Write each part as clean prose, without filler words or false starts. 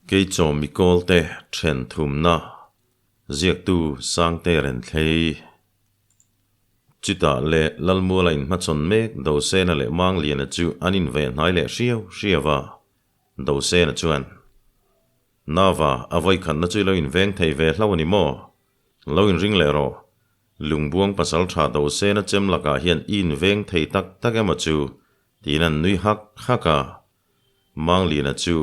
Keichaw Mikawlte then thumna ziaktu Sangte Renthlei. Chutah le Lalmuala inhmachhawn mek Dosena leh Mangliana chu an inveh hnai leh hriau hriau a. Dosena chuan, Nava, a vawikhatna chu i lo inveng thei ve hlauh a ni maw? Lo inring leh rawh. Lungbuang pasal tha Dosena chem lakah hian i inveng thei tak tak emaw chu tiin an nui hak hak a. Mangliana chu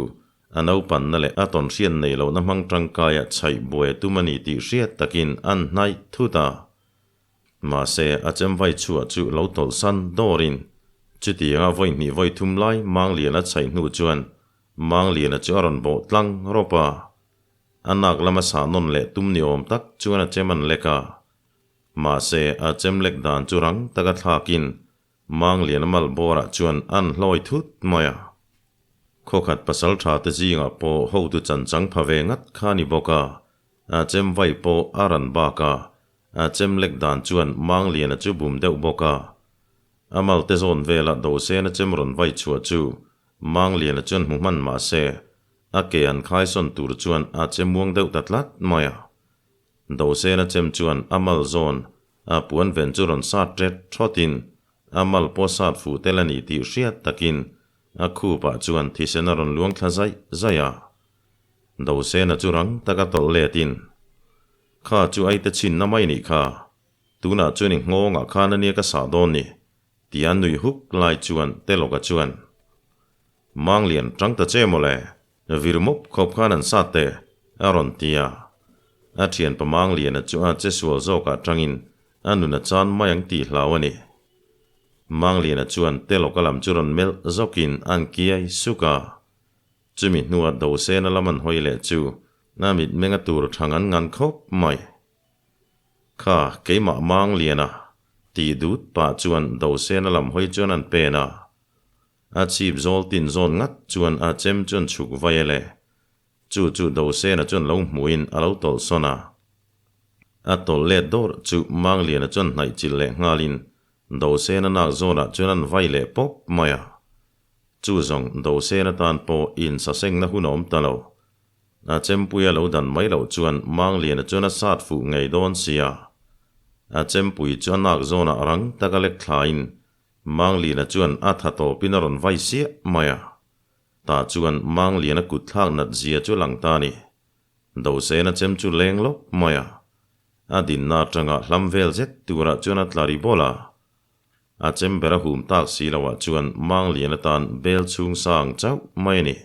a naupanna leh a tawnhriat nei lohna hmang tangkaia chhaih buai a tum a ni tih hriat takin an hnaih thut a. Mahse, a chemvai chhuah chu lo tawlhsan dawrin chutianga vawi hnih vawi thum lai Mangliana chhaih hnu chuan Mangliana chu a rawn bawh tlang rawp a. A nak lama sah nawn leh tum ni awm tak chuan a chem an lek a. Mahse, a chem lek dan chu rang taka thlakin Mangliana mal bawrah chuan an hlawi thut mai a. Khawkhat pasal tha te zingah pawh hotu chan chang pha ve ngat kha a ni bawk a, a chem vai pawh a ran bak a, a chem lek dan chuan Mangliana chu bum deuh bawk a. A mal te zawn velah Dosena chem rawn vai chhuah chu Mangliana chuan hmu hman mah se, a ke an khaisawn tur chuan a che muang deuh ta tlat mai a. Dosena chem chuan a mal zawn A puan ven chu rawn sat ṭet ṭhawtin a mal pawh sat fuh tel a ni tih hriat takin a khupah chuan thisen a rawn luang thla zaih zaih a. Dosena chu rang taka tawlh letin, Kha chu aite chhinna mai nih kha, tunah chuan i nghawngah khan ania ka sah dawn ni, tia nui huk lai chuan Telawka chuan, Manglian ṭang ta che mawle, Vir mawp khawp khan an sat teh, a rawn ti a. A thianpa Mangliana chu a che sual zawkah tangin a nun a chan mai ang tih hlau a ni. Mangliana chuan Telawka lam chu rawn melh zawkin an kiai suk a. Chumi hnua Dosena lam an hawi leh chu a mitmeng a tur tha ngan ngan khawp mai. Kha, keimah Mangliana, tih dut pah chuan Dosena lam hawi chuan an pen a. A chhip zawl tin zawn ngat chuan a chem chuan chhuk vai a le. Chu chu Dosena chuan lo hmuhin a lo tawlh sawn a. A tawlh let dawr chu Mangliana chuan hnaih chilh leh nghalin Dosena nak zawnah chuan an vai leh pawp mai a. Chu zawng Dosena tan pawh insasengna hun a awm ta lo. A chempuia lo dan mai loh chuan Mangliana chuan a sat fuh ngei dawn sia. A chempui chu a nak zawnah rang taka lek thlain Mangliana chuan a tha tawpin a rawn vai siah mai a. Tah chuan Mangliana kut thlak nat zia chu lang ta a ni. Dosena chem chu leng lawk mai a. A dinna atanga hlam vel zet turah chuan a tla ri bawl a. A chem ber a hum tak si loah chuan Mangliana tan bel chhung sang chauh mai a ni.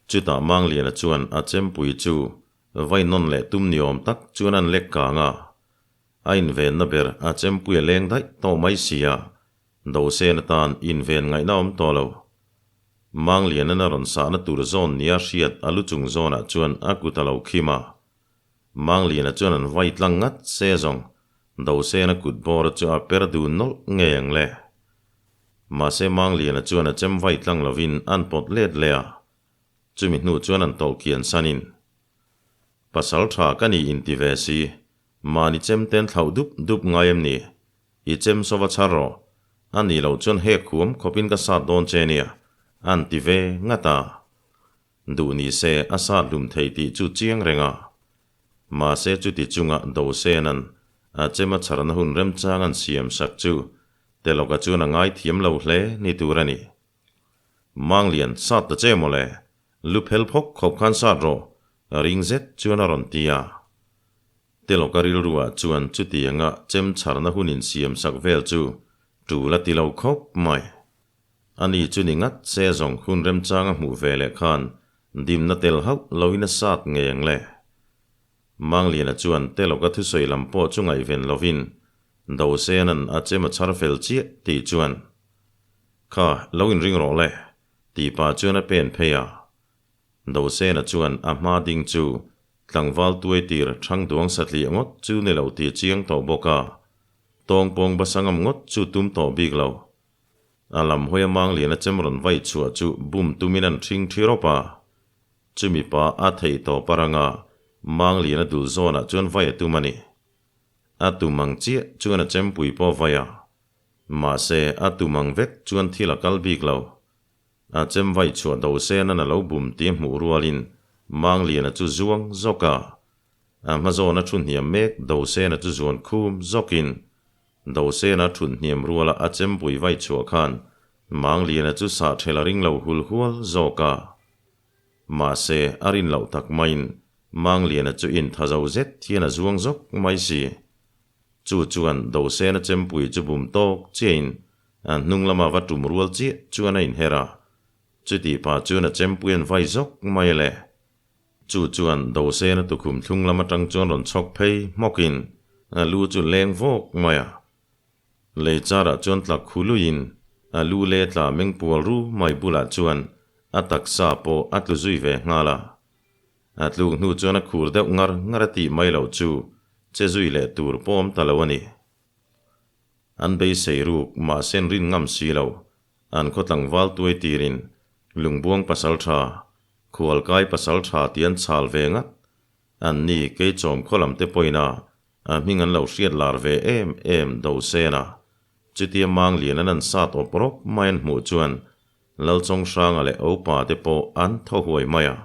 Chutah Mangliana chuan a chempui chu vai nawn leh tum ni awm tak chuan an lek kang a. A invenna ber a chempui a leng daih tawh mai si a, Dosen atan inven ngaihna awm tawh lo. Manglianan a rawn sahna tur zawn nia hriat a lu chung zawnah chuan a kut a lo khim a. Mangliana chuan an vai tlang ngat se zawng Dosena kut bawr chu a per dun nawlh ngei ang le. Mahse Mangliana chuan a chem vai tlang lovin an pawt let leh a, chumi hnu chuan an tawlh kian sanin, Pasal tha ka ni inti ve si, Mahni chem ten thlauh dup dup ngai em ni? I chem sova chhar rawh. A nih loh chuan hek huam khawpin ka sat dawn che nia, an ti ve ngat a. Duh ni se a sat hlum thei tih chu chiang reng a. Mahse chuti chunga Dosena'n a chem a chharna hun remchang an siam sak chu Telawka chuan a ngaithiam lo hle ni tur a ni. Manglian, sat ta che mawle, lu phel phawk khawp khan sat rawh, ring zet chuan a rawn ti a. Telawka rilruah chuan chutianga chem chharna hun insiam sak vel chu tul a ti lo khawp mai. Ani chu ni ngat se zawng hun remchang a hmuh ve leh khan dimna tel hauh loin a sat ngei ang le. Mangliana chuan Telawka thusawi lam pawh chu ngaihven lovin Dosena'n a chem a chhar fel chiah tih chuan Kha, lo inring rawh le, tih pah chuan a pen phei a. Dosena chuan a hma ding chu tlangval tuai tir thang duang satliah ngawt chu ni lo tih a chiang tawh bawk a, tawng pawng basa ngam ngawt chu tum tawh bik lo. A lam hawi a Mangliana chem rawn vai chhuah chu bum tumin an ṭhing ṭhi rawp a. Chumi pa a theih tawp a rang a, Mangliana dul zawnah chuan vai a tum a ni. A tum ang chiah chuan a chempui pawh vai a. Mahse, a tum ang vek chuan thil a kal bik lo. A chem vai chhuah do sen an a lo bum tih a hmuh rualin Mangliana chu zuang zawk a, a hma zawna thu hniam mek Dosena chu zuan khum zawkin Dosena thut hniam ruala a chempui vai chhuah khan Mangliana chu sah ṭhel a ring lo hul hual zawk a. Mahse, a rin loh tak maiin Mangliana chu intha zo zet hian a zuang zawk mai si. Chu chuan Dosena chempui chu bum tawk chiahin a hnung lama va tum rual chiah chuan a inher a. Chutih pah chuan a chempui an vai zawk mai le. Chu chuan Dosena tukhum thlung lam atang chuan rawn chhawk phei hmawkin a lu chu leng vawk mai a. Lei charah chuan tlak khu luiin a lu le tla meng pual ru mai bulah chuan a taksa pawh a tlu zui ve nghal a. A tluk hnu chuan a khur deuh ngar ngar a tih mai loh chu che zui leh tur pawh awm ta lo a ni. An beisei ruk mahse an rin ngam si lo. An khaw tlangval tuai tirin Lungbuang pasal tha, Khualkai pasal tha tih an chhal ve ngat. An ni Keichawm khaw lam te pawhin a a hming an lo hriat lar ve em em Dosen a. Chutia Manglian an an sat awp rawp mai an hmuh chuan Lalchawnghranga leh Opa te pawh an thaw huai mai a.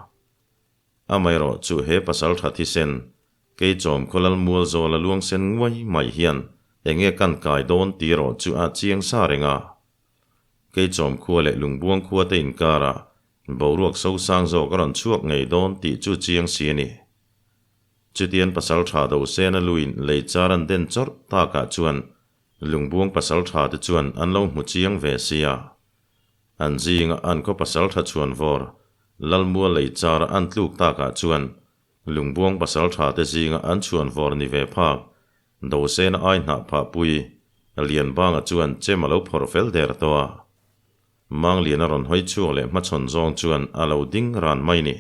Amaherawh chu he pasal tha thisen, Keichawm khawlal mual zawl a luang sen nguai mai hian enge kan kai dawn tih erawh chu a chiang sa reng a. Keichawm khua leh Lungbuang khua te inkarah boruak sosang zawk a rawn chhuak ngei dawn tih chu chiang si a ni. Chutian pasal tha do sen a luin lei char an den chawrh takah chuan Lungbuang pasal tha te chuan an lo hmu chiang ve sia. An zinga an khaw pasal tha chhuan vawr Lalmual lei chara an tluk takah chuan Lungbuang pasal tha te zinga an chhuan vawr ni ve phak Dosena ai hnah phah pui Lianbanga chuan chem a lo phawrh fel der tawh a. Mangliana rawn hawi chhuak leh hmachhawn zawng chuan a lo ding ran mai ni.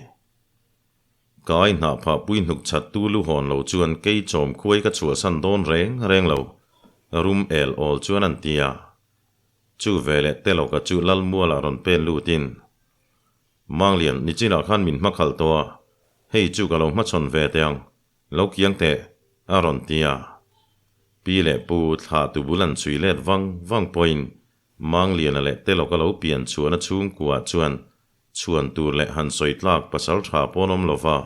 Ka ai hnah phah pui hnuk chat tu lu hawn lo chuan kei chawm khuai ka chhuahsan dawn reng reng lo, rum el awl chuan an ti a. Chu veleh Telawka chu Lalmualah rawn pen lutin, Manglian, nichinah khan min hmakhalh tawh a, hei chu ka lo hmachhawn ve teh ang, lo kiang teh, a rawn ti a. Pi leh Pu thla tu bul an chhui let vang vang pawhin Mangliana leh Telawka lo pian chhuahna chhungkuaah chuan chhuan tur leh han sawi tlak pasal tha pawn awm lova,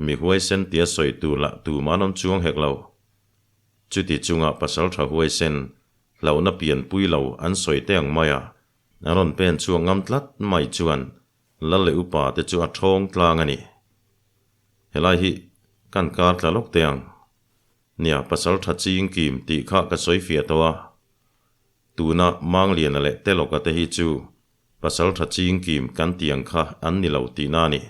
Mi huaisen tia sawi tur lah tumah an awm chuang hek lo. Chuti chunga pasal tha huaisen, hlauhna pianpui lo an sawi te ang mai a, an rawn pen chhuak ngam tlat mai chuan Lal leh upa te chu a thawng tlang a ni. Helai hi kan kar tla lawk teh ang. Nia, pasal tha ching kim tih kha ka sawi fiah tawh a. Tuna Mangliana leh Telawka te hi chu pasal tha ching kim kan tih ang kha an ni lo tihna a ni.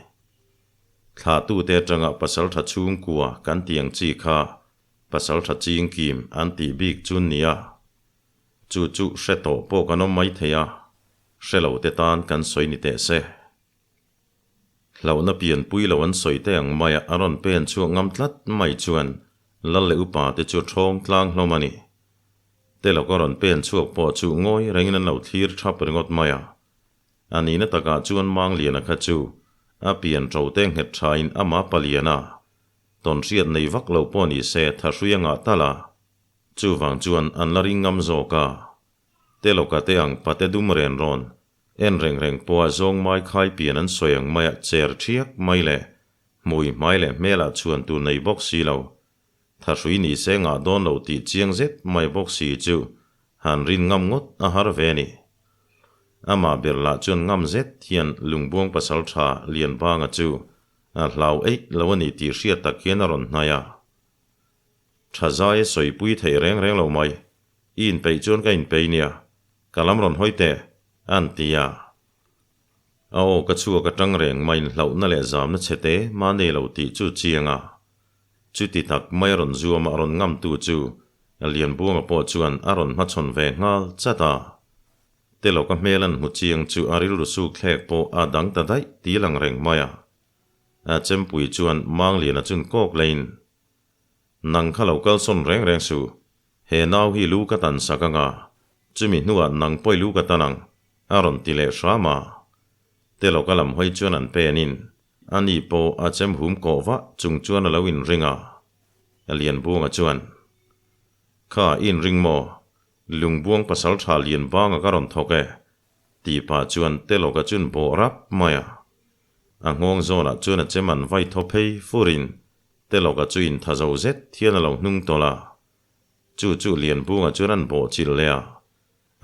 Thlahtute atanga pasaltha chhungkua kan tih ang chi kha pasaltha chingkim an tih bik chu nia. Chu chu hre tawh pawh kan awm mai thei a, hre lo te tan kan sawi ni teh se. Hlauhna pianpui lo an sawi te ang maia a rawn pen chhuak ngam tlat mai chuan Lal leh upa te chu thawng tlang hlawm a ni. Telawk a rawn pen chhuak pawh chu ngawi rengin an lo thlir thap ringawt mai a. A nihna takah chuan Mangliana kha chu a pian ṭo te nghet ṭhain ama paliana tawnhriat nei vak lo pawh ni se thahrui a ngah tal a. Chuvang chuan an la ring ngam zawk a. Telawka te ang pate dum ren rawn en reng reng pawha zawng mai khai pian an sawi ang maia cher ṭhiak mai leh hmui hmai leh hmelah chhuan tur nei bawk si lo. Thahrui ni se ngah dawn lo tih chiang zet mai bawk si chu han rin ngam ngawt a har ve a ni. Amah ber lah chuan ngam zet hian Lungbuang pasal tha Lianbanga chu a hlau eih lo a ni tih hriat tak hian a rawn hnai a. Tha zai a sawipui theih reng reng lo mai, i inpeih chuan ka inpei nia, ka lam rawn hawi teh, a an ti a. A aw ka chhuak atang reng maiin hlauhna leh zamna chhe te mah nei lo tih chu chiang a. Chuti tak mai a rawn zuam a rawn ngamtu chu Lianbuanga pawh chuan a rawn hmachhawn ve nghal chat a. Telawka hmel an hmu chiang chu a rilru suk thlek pawh a dang ta daih ti lang reng mai a. A chempui chuan Mangliana chun kawk leiin, Nang kha lo kalsawn reng reng suh, he nau hi lu ka tan sak anga, chumi hnuah nang pawh i lu ka tan ang, a rawn ti leh hram a. Telawka lam hawi chuan an penin Ani pawh a chem hum kawh vah chung chuan a lo inring a. Lianbuanga chuan, Kha, i inring maw? Lungbuang pasal tha Lianbanga ka rawn thawk e, tih pah chuan Telawka chun bawh rap mai a. A nghawng zawnah chuan a chem an vai thaw phei furin Telawka chu intha zo zet hian a lo hnung tawlh a. Chu chu Lianbunga chuan an bawh chilh leh a.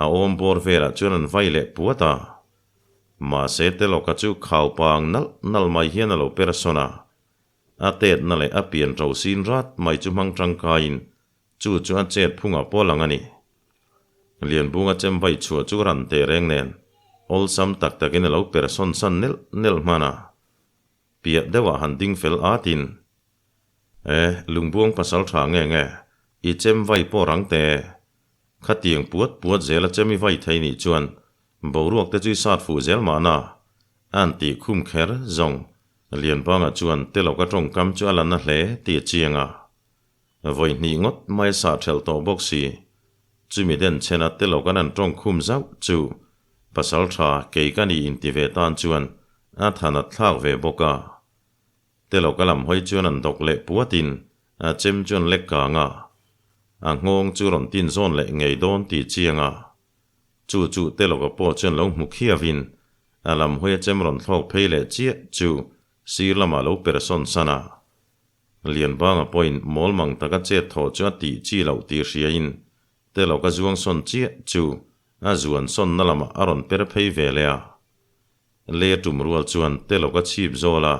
A awm bawr velah chuan an vai leh puat a. Mahse Telawka chu khau pang nalh nalh mai hian a lo per sawn a. A tetna leh a pian ṭo sin rat mai chu hmang ṭangkaiin chu chu a chet phungah pawh lang a ni. Lianbunga chem vai chhuah chu ran teh reng nen awlsam tak takin a lo per sawn san nelh nelh hman a. Piah deuhah han ding fel atin, E, lungbuang pasal tha nge nge, i chem vai pawh rang te. Khatiang puat puat zela chem i vai thei nih chuan boruak te chu i sat fuh zel mahna, a'n tih khum kher zawng Lianbanga chuan Telawka tawngkam chu a la na hle tih a chiang a. Vawi hnih ngawt mai a sah thelh tawh bawk si. Chumi den chhena Telawka'n an tawng khum zauh chu pasal tha kei ka ni inti ve tan chuan a thanat thlak ve bawk a. Telawka lam hawi chuan an dawk leh puatin a chem chu an lek kang a. A nghawng chu rawn tin zawn leh ngei dawn tih chiang a. Chu chu Telawka pawh chuan lo hmu khiavin a lam hawi a chem rawn thlawk phei leh chiah chu sir lamah lo per sawn san a. Lianbanga pawhin mawlmang taka chet thawh chu a tih chi loh tih hriain Telawka zuang sawn chiah chu a zuan sawnna lamah a rawn per phei ve leh a. Lei a tum rual chuan Telawka chhip zawl a,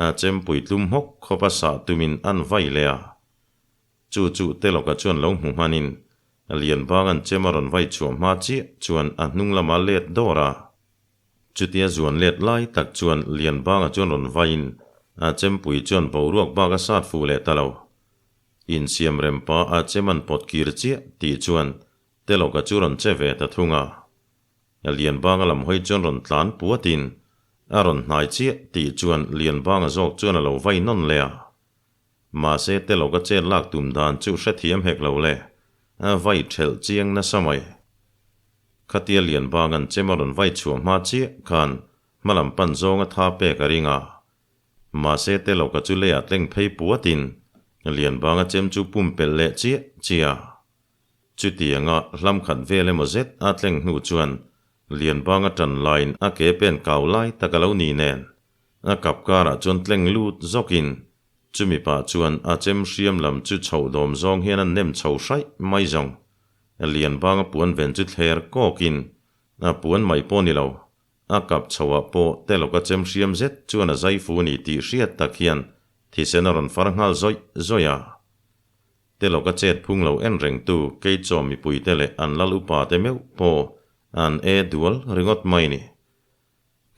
a chempui tlum hawk khawp a sah tumin an vai leh a. Chu chu Telawka chuan lo hmu hmanin Lianbanga'n chem a rawn vai chhuah hma chiah chuan a hnung lama let dawr a. Chutia zuan let lai tak chuan Lianbanga chuan rawn vaiin a chempui chuan boruak bak a sat fuh leh ta lo. Insiam rem pa a chem an pawt kir chiah tih chuan Telawka chu rawn che ve ta thung a. Lianbanga lam hawi chuan rawn tlan puatin a rawn hnai chiah tih chuan Lianbanga zawk chuan a lo vai nawn leh a. Mahse Telawka chet lak tum dan chu hrethiam hek lo le, a vai thelh chiang nasa mai. Khatia Lianbanga'n chem a rawn vai chhuah hma chiah khan hmalam pan zawnga tha pek a ring a. Mahse Telawka chu leiah tleng phei puatin Lianbanga chem chu pumpelh leh chiah chiah a. Chutianga hlam khat vel emaw zet a tleng hnu chuan Lianbanga tan laiin a ke pen kau lai tak a lo ni nen a kap karah chuan tleng lut zawkin chumi pah chuan a chem hriam lam chu chhoh dawm zawng hian a nem chho hraih mai zawng. Lianbanga puan ven chu thler kawkin a puan mai pawh ni lo, a kap chhoah pawh Telawka chem hriam zet chuan a zai fu ni tih hriat tak hian thisen a rawn far nghal zawih zawih a. Telawka chet phung lo en rengtu Keichaw mipuite leh an lal upate meuh pawh an e dual ringawt mai ni.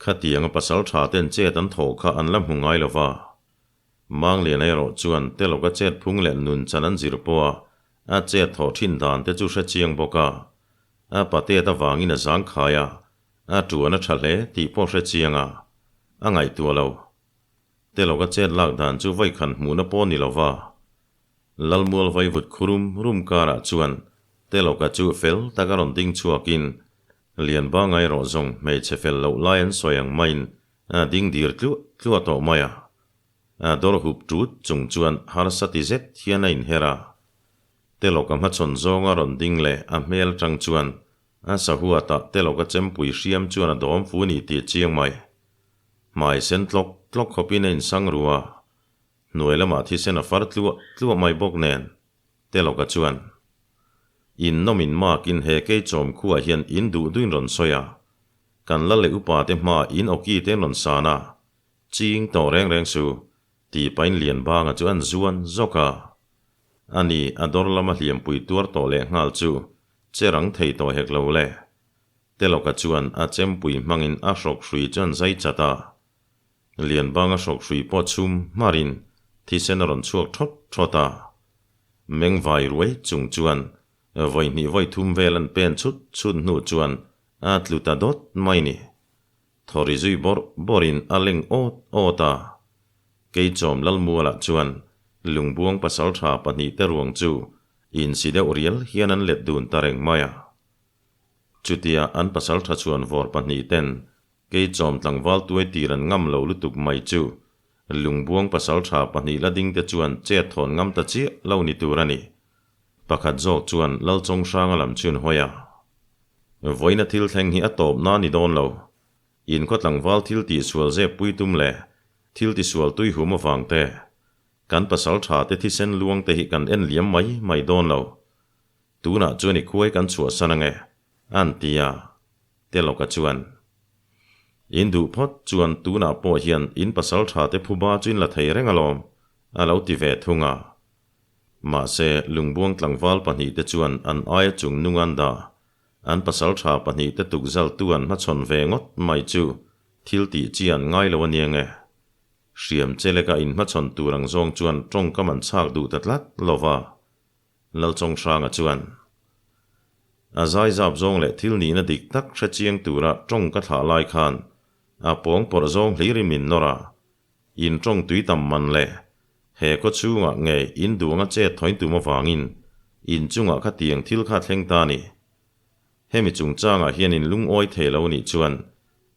Khatianga pasal tha ten chet an thawh kha an la hmu ngai lo va. Mangliana erawh chuan Telawka chet phung leh nun chan an zir pawh a, a chet thawh thin dan te chu hre chiang bawk a. A patet avangin a zangkhai a, a tuan a tha hle tih pawh hre chiang a, a ngaihtuah lo. Telawka chet lak dan chu vawikhan hmuhna pawh ni lo va. Lalmual vaivut khurum rum karah chuan Telawka chu fel taka rawn ding chhuakin Lianbanga erawh zawng hmeichhe fel loh lai an sawi ang maiin a ding dir tluah tluah tawh mai a. A dawr hup tut chung chuan harsa ti zet hian a inher a. Telawka hmachhawn zawnga rawn ding leh a hmel atang chuan a sahuatah Telawka chempui hriam chuan a dawm fu ni tih a chiang mai. Hmai sen tlawk tlawk khawpin a insang ru a. Hnuai lamah thisen a far tluah tluah mai bawk nen Telawka chuan, In nawmin makin he keichawm khuah hian in duh duin rawn sawi a, kan lal leh upa te hma in awki te an rawn san a, ching tawh reng reng su, tih pahin Lianbanga chu an zuan zawk a. Ani, a dawr lama hliampui tuar tawh leh nghal chu che rang thei tawh hek lo le. Telawka chuan a chempui hmangin a hrawk hrui chu an zai chat a. Lianbanga hrawk hrui pawh chhum hmarin thisen a rawn chhuak thawt thawt a. Meng vai ruai chung chuan vawi hnih vawi thum vel an pen chhut chhut hnu chuan a tlu ta dawt mai ni. Thaw ri zui bawrh bawrhin a leng awt awt a. Keichawm Lalmualah chuan lungbuang pasaltha pahnihte ruang chu insi deuh rial hian an let dun ta reng mai a. Chutia an pasaltha chuan vawr pahnihten Keichawm tlangval tuai tir an ngam lo lutuk mai chu lungbuang pasaltha pahnih la ding te chuan chet thawn ngam ta chiah lo ni tur a ni. Pakhat zawk chuan Lalchawnghranga lam chhun hawi a. Vawiina thil thleng hi a tawp na ni dawn lo. In khaw tlangval thil tihsual zep pui tum leh thil tisual tui hum avang te, kan pasal tha te thisen luang te hi kan en liam mai mai dawn lo. Tunah chuan i khuai kan chhuahsan ange, an ti a. Telawka chuan, In duh phawt chuan tunah pawh hian in pasal tha te phuba chu in la thei reng alawm, a lo ti ve thung a. Mahse, lungbuang tlangval pahnihte chuan an aia chung nung an dah. An pasal tha pahnihte tukzaltu an hmachhawn ve ngawt mai chu thil tih chi an ngai lo a nia nge. Hriam cheleka inhmachhawn tur ang zawng chuan tawngkam an chhak duh ta tlat lo va. Lalchawnghranga chuan, A zaizap zawng leh thil nihna dik tak hre chiang tura tawng ka thlah lai khan a pawng pawrh zawng hlirin min nawr a, in tawng tui tam man leh he khaw chhungah ngei in duang a chet thawi tum avangin in chungah kha tiang thil kha thleng ta ni. Hemi chungchangah hian in lungawi thei lo nih chuan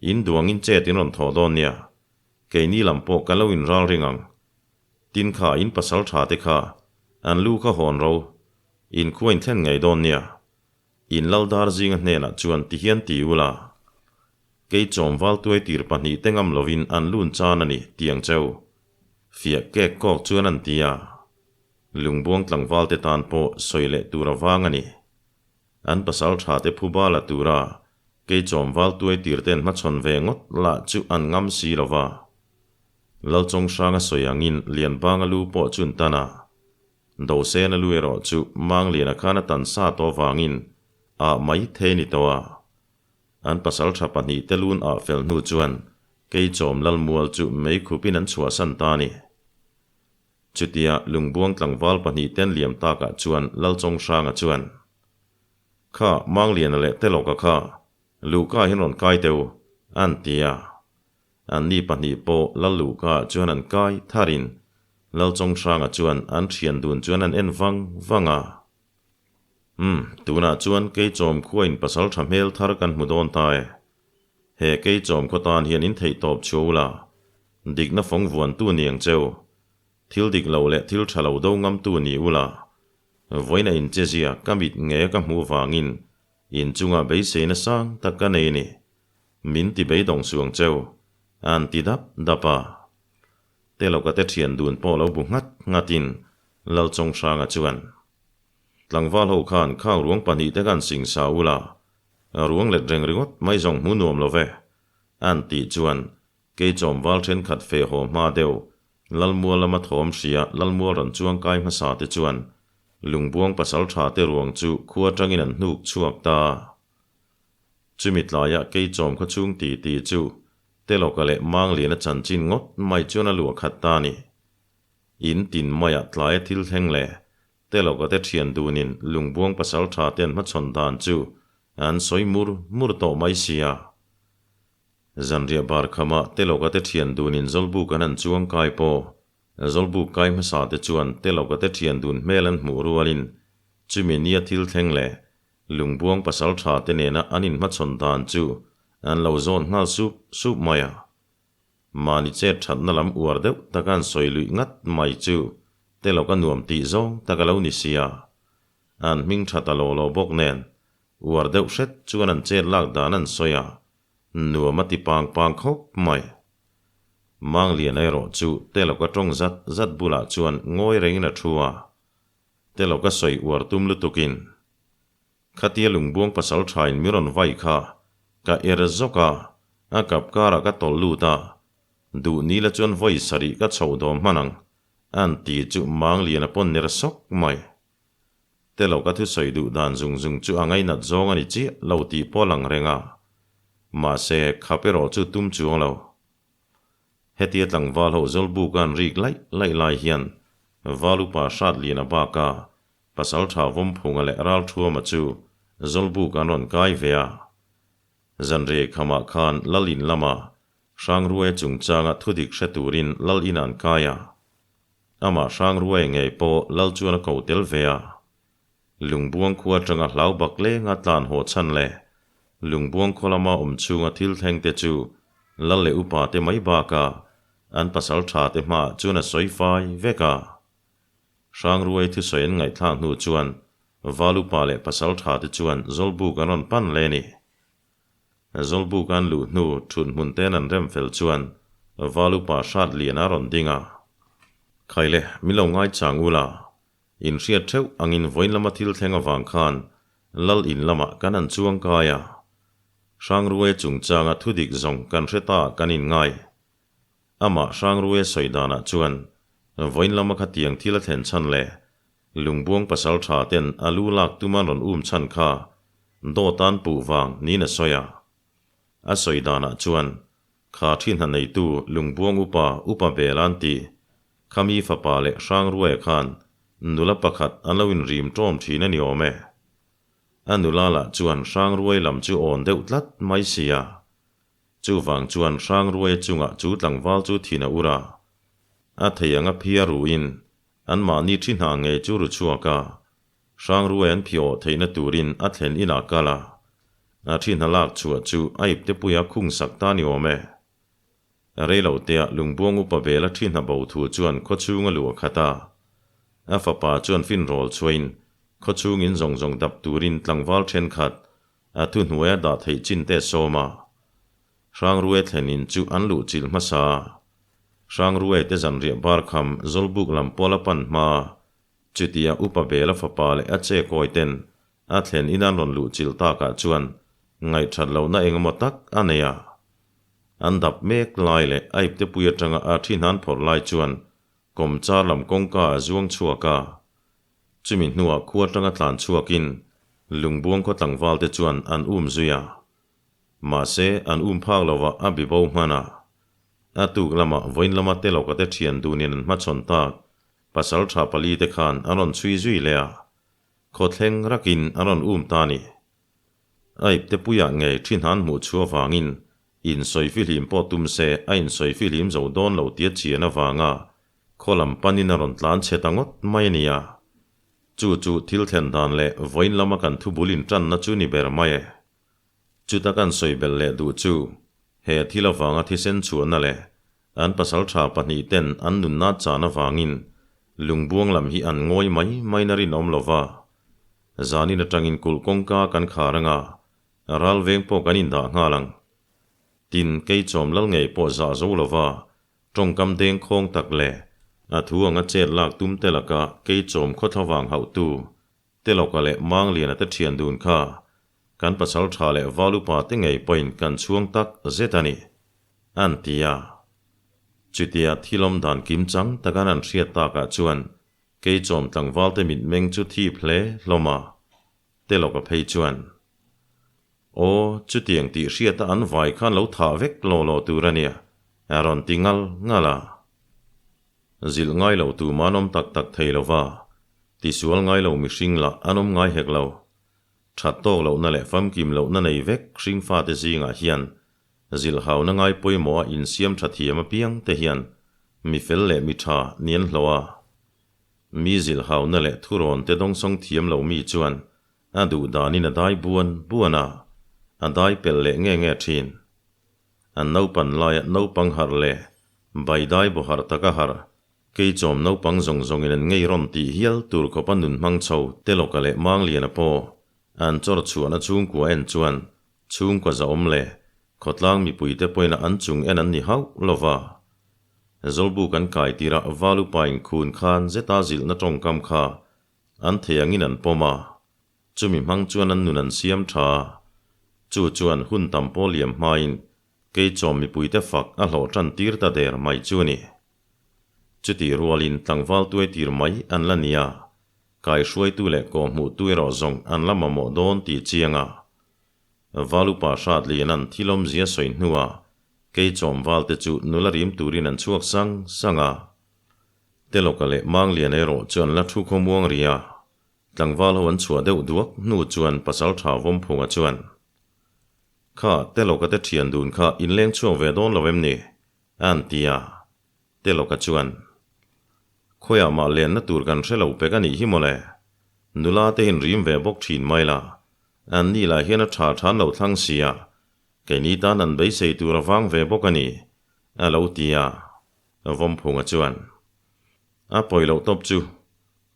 in duangin chet in rawn thawh dawn nia, keini lam pawh ka lo inral ring ang. Tin kha in pasal tha te kha an lu kha hawn ro, in khua in thlen ngei dawn nia. In lal dar zinga hnenah chuan ti hian ti ula, Kei chawm val tuai tir pahnih te ngam lovin an lun chan a ni tiang cheu. Fiah kek kawk chuan an ti a. Lungbuang tlangval te tan pawh sawi leh tur a vang a ni. An pasal tha te phuba la tura kei chawm val tuai tir ten hmachhawn ve ngawt lah chu an ngam si lova. Lalchawnghranga sawi angin Lianbanga lu pawh chu an tan a. Dosena lu erawh chu Mangliana khan a tan sa tawh avangin ah mai thei ni tawh a. An pasaltha pahnihte lun ah fel hnu chuan Keichawm Lalmual chu meikhupin an chhuahsan ta a ni. Chutia Lungbuang tlangval pahnihte an liam takah chuan Lalchawnghranga chuan, Kha, Mangliana leh Telawka kha, Luhka hian rawn kai teh u, an ti a. Anni pahnih pawh Lal Luhka chuan an kai tharin Lal Chawnghranga chuan an thian dun chuan an en vang vang a. Umm, tunah chuan Keichawm khuain pasal tha hmel thar kan hmu dawn ta e. He Keichawm khaw tan hian in theih tawp chhuah ula, dikna fawng vuantu ni ang cheu. Thil dik lo leh thil tha lo do ngamtu ni ula, vawiin a inchezia ka mit nge ka hmuh vangin inchungah beiseina sang tak ka nei ni. Min ti beidawng suang cheu, an ti dap dap a. Telawka te thian dun pawh lo bu nghat nghatin Lalchawnghranga chuan, Tlangval ho khan khang ruang pahnihte khan sing sa ula, ruang let reng ringawt mai zawng hmu nuam lo ve, an tih chuan Keichawm val thenkhat feh haw hma deuh Lalmual lama thawm hria Lalmual rawn chuang kai hmasa te chuan Lungbuang pasaltha te ruang chu khua atangin an hnuk chhuak ta. Chumi tlaiah Keichawm khaw chhung ti ti chu Telawka leh Mangliana chanchin ngawt mai chuan a luah khat ta a ni. In tin maiah tlaia thil thleng leh Telawka te thian dunin Lungbuang pasal tha te an hmachhawn dan chu an sawi mur mur tawh mai sia. Zanriah bar khamah Telawka te thian dunin Zawlbuk an han chuang kai pawh Zawlbuk kai hmasa te chuan Telawka te thian dun hmel an hmuh rualin chumi nia thil thleng leh Lungbuang pasal tha te nena an inhmachhawn dan chu an lo zawn nghal sup sup mai a. Mahni chet thatna lam uar deuh taka an sawi luih ngat mai chu telawk a nuam tih zawng tak a lo ni sia. An hming tha ta law law bawk nen uar deuh hret chuan an chet lak dan an sawi a, nuam a ti pang pang khawp mai. Mangliana erawh chu telawk a tawng zat zat bulah chuan ngawi rengin a thu a. Telo ka sawi uar tum lutukin khatia lungbuang pasal thain mi rawn vai kha ka er zawk a, a kap karah ka tawlh lut a, duh nila chuan vawi sarih ka chhoh dawm hman ang an ti chu Mangliana pawn ner sawk mai. Telo ka thusawi duh dan zung zung chu a ngainat zawng a ni chiah lo tih pawh a lang reng a, mahse khap erawh chu tum chuang lo. Hetia tlangval ho Zawlbuk an rik laih laih lai hian Valupa Hratliana baka Pasaltha Vawmphunga leh Ralthuama chu Zawlbuk an rawn kai ve a. Zanriai khamah khan Lal in lama Hrangruaia chungchanga thudik hre turin Lal in an kai a. Amah Hrangruaia ngei pawh Lal chuan a ko tel ve a. Lungbuang khua atanga hlau bak lenga tlan haw chhan leh Lungbuang khaw lama awm chhunga thil thleng te chu Lal leh upa te mai bakah an pasal tha te hmaah chuan a sawi fai vek a. Hrangruai thusawi an ngaihthlak hnu chuan Val upa leh pasal tha te chuan Zawlbuk an rawn pan le ni. Zawlbuk an luh hnu thut hmun ten an rem fel chuan Val upa hrat lian a rawn ding a. Khaile, min lo ngaichang ula, in hriat theuh angin vawiin lama thil thleng avang khan Lal in lamah kan han chuang kai a. Hrangruaia chungchanga thudik zawng kan hre ta kan inngai. Amah Hrangruaia sawi danah chuan vawiin lama khatiang thil a thlen chhan leh Lungbuang pasal tha ten a lu lak tum an rawn um chhan kha dawt an puh vang niin a sawi a. A sawi danah chuan kha thi hna neitu Lungbuang upa Upa Bel an tih kha mi fapa leh Hrangruaia khan nula pakhat an lo inrim ṭawm ṭhin a ni awm e. A nula lah chuan Hrangruai lam chu awn deuh tlat mai sia. Chuvang chuan Hrangruaia chungah chu tlangval chu thin a ur a. A thei anga phia ruin Anmahni thi hna ngei chu ru chhuak a, Hrangruai an phiawh theihna turin a thlen inah kal a, a thi hna lak chhuah chu a iptepuia khung sak ta ni awm e. Reilotea Lungbuang upa Bela thi hna bo thu chuan khawchhung a luah khat a, a fapa chuan finrawl chhuain khawchhung in zawng zawng dap turin tlangval thenkhat a thuhnuaia dah theih chin te sawm a, Hrangruai thlen in chu an luhchilh hmasa. Hrangruai te zanriah bar kham Zawlbuk lam pawl a pan hma. Chutia Upa Bela fapa leh a che kawi ten a thlen in an rawn luhchilh takah chuan ngaihthat lohna engemaw tak a nei a. An dap mek lai leh a iptepui atanga a thi hnan phawrh lai chuan kawmchar lam kawngka a zuang chhuak a. Chumi hnuah khua atanga tlan chhuakin Lungbuang khaw tlangval te chuan an um zui a. Mahse, an um phak lo a, a bi bo hman a. A tuk lamah vawiin lama Telawka te thian dunin an hmachhawn tak, pasal tha pali te khan an rawn chhui zui leh a. Khawthleng rakin an rawn um ta a ni. A ipte puiah ngei thi hnan hmuh chhuah vangin insawi fihlim pawh tum se a insawi fihlim zo dawn lo tia chian avanga khaw lam panin a rawn tlan chhe ta ngawt mai a ni a. Chu chu thil thlen dan leh vawiin lama kan thubul intanna chu ni ber mai e. Chuta kan sawi belh leh duh chu, he thil avanga thisen chhuahna leh an pasaltha pahnihten an nunna chan avangin lungbuang lam hi an ngawi mai maina rinawm lo va. Zanin atangin kulh kawngka kan khar anga, ral veng pawh kan indah nghal ang. Tin, kei chawm lal ngei pawh zah zo lo va, tawngkam deng khawng tak leh a thu anga chet lak tum te laka kei chawm khawthla vang hauhtu Telawka leh Mangliana te thian dun kha kan pasal tha leh val upa te ngei pawhin kan chhuang tak zet a ni, an ti a. Chutia thilawm dan kim chang takan an hriat takah chuan Keichawm tlangval te mitmeng chu thip hle hlawm a, Telawka phei chuan, Aw, chutiang tih hriata an vai khan lo thah vek law law tur a nia, a rawn ti ngal ngal a. Zilh ngai lo tuma an awm tak tak thei lo va, tisual ngai lo mihring lah an awm ngai hek lo. That tawk lohna leh famkim lohna nei vek hringfate zingah hian zilhhauna ngai pawimawha insiam tha thiam apiang te hian mi fel leh mi tha ni an hlawh a. Mi zilhhauna leh thurawn te dawngsawng thiam lo mi chuan a duh danin a dai buan buan a, a dai pelh leh nge nge thin. An naupan laia naupang harh leh baidai baw harh taka harh, keichawm naupang zawng zawngin an ngei rawn tih hial tur khawpa nun hmang chho Telawka leh Mangliana pawh an chawr chhuahna chhungkua en chuan chhungkua zahawm leh khawtlang mipuite pawhin an chung en an ni hauh lo va. Zawlbu kan kai tirah Valupa inkhun khan zeta zilhna tawngkam kha an thei angin an pawm a. Chumi hmang chuan an nun an siam tha. Chu chuan hun tam pawh liam hmain Keichawm mipuite fak a hlawh tan tir ta der mai chu a ni. Chutih rualin tlangval tuai tir mai an la nia, kaihruaitu leh kawhhmuhtu erawh zawng an la mamawh dawn tih chiang a. Valupa Hratlian an thil awmzia sawi hnuah Keichawm valte chu nula rim turin an chhuak sang sang a. Telawka leh Mangliana erawh chu an la thu khawmuang rih a. Tlangval ho an chhuah deuh duak hnu chuan Pasaltha Vawmphunga chuan, Kha, Telawka te thian dun kha inleng chhuak ve dawn lo em ni? a an ti a. Telawka chuan, Khawiah mah lenna tur kan hre lo pek a nih hi mawle. Nula te inrim ve bawk thin mai la, an ni lah hian a tha tha an lo thlang si a, keini tan an beisei tur a vang ve bawk a ni, a lo ti a. Vawmphunga chuan, A pawi loh tawp chu,